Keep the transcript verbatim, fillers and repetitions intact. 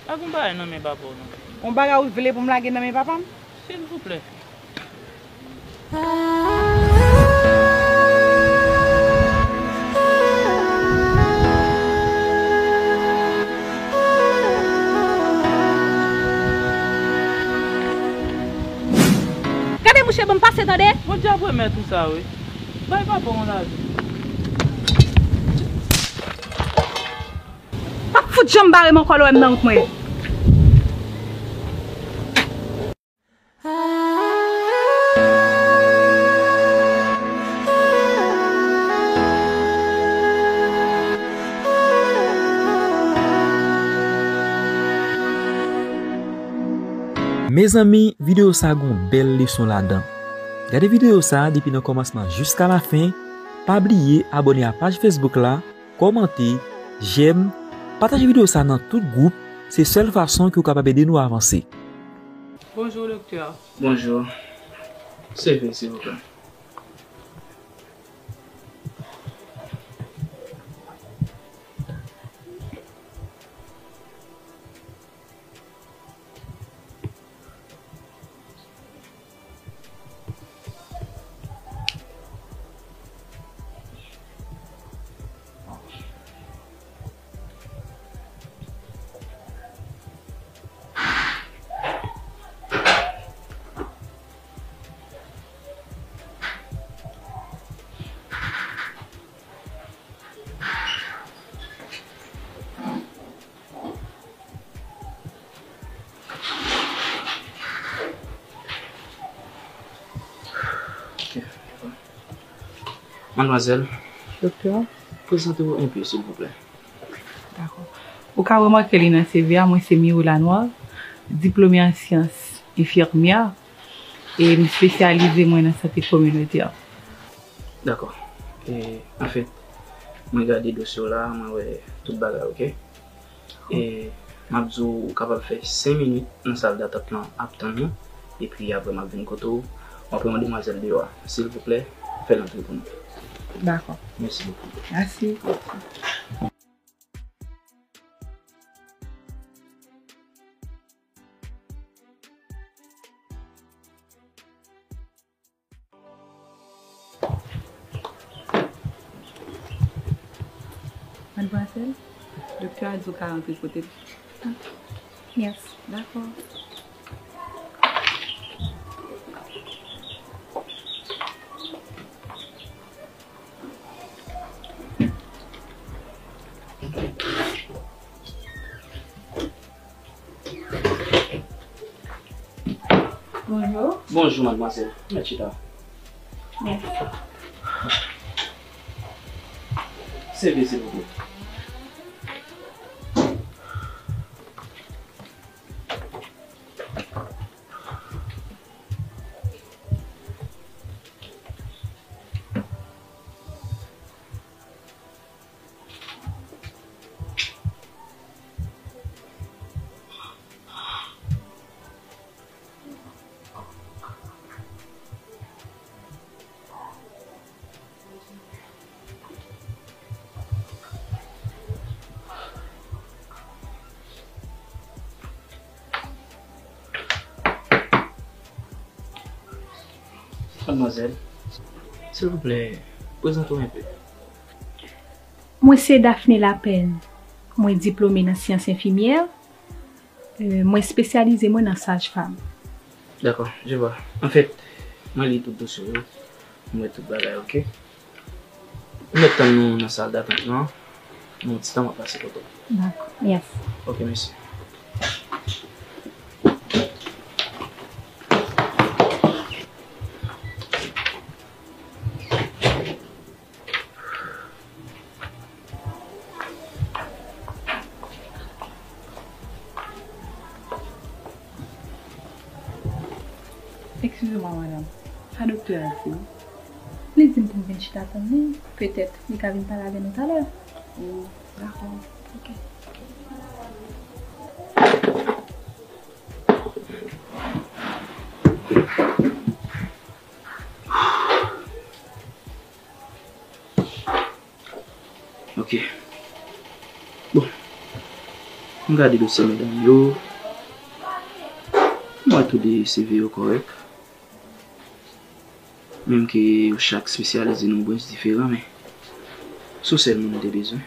Lage yon bagay nan men papa w non. Yon bagay ou vle pou m lage nan men papa m? Silvouplè. Gade mouche, ban m pase tande. Bondye ap remèt ou sa wi. Bay papa w yon lavi. P ap fout janm bare m ankò lè w wè m nan wout mwen. Mezanmi, videyo sa gon bèl leson ladan. Gade videyo sa depi nan kòmansman jiska lafen. Pa bliye abòne a paj Facebook la, kòmante, jèm, pataje videyo sa nan tout gwoup. Se sèl fason ke w kapab ede nou avanse. Bonjou, doktè. Bonjou. Seve, silvouplè. Ok. Madmwazèl. Doktè. Prezante w enpe, silvouplè. Dakò. Ou ka remake li nan C V a, mwen se Miro Lanoir, diplome an syans enfimyè, e m espesyalize mwen nan sante kominotè. Dakò. E, anfèt, mwen gade dosye w la, mwen wè tout bagay, oke? E m ap di w, ou kapab fè senk minit nan sal datant lan ap tann nou. Epi apre m ap vin kote w. M ap pran yon demwazèl deyò a. Silvouplè, fè l antre pou nou. Dakò. Mèsi bokou. Mèsi. Madmwazèl, doktè a di w ka rantre kote l. Yes. Dakò. Bonjou. Bonjou, madmwazèl. Mèt chita. Mèsi. Seve, silvouplè. Madmwazèl, silvouplè, prezante w enpe. Mwen se Daphné Lapeine. Mwen diplome nan syans enfimyè. Euh, mwen espesyalize mwen nan sajfam. Dakò, je vois. Anfèt, mwen li tout dosye w yo. Mwen wè tout bagay, oke? Ou mèt tann nou nan sal datant lan. Nan yon ti tan, m ap pase kote w. Dakò, yes. Oke, mèsi. Eskize mwa, madanm. Sa doktè a di w? Li di m pou m vin chita tann li. Petèt, li ka vin pale avè nou talè. O, dakò. Oke. Ok. Bon. M gade dosye medam yo. M wè tou de C V yo kòrèk. Menm ke yo chak espesyalize nan yon branch diferan, men se yon sèl moun m te bezwen.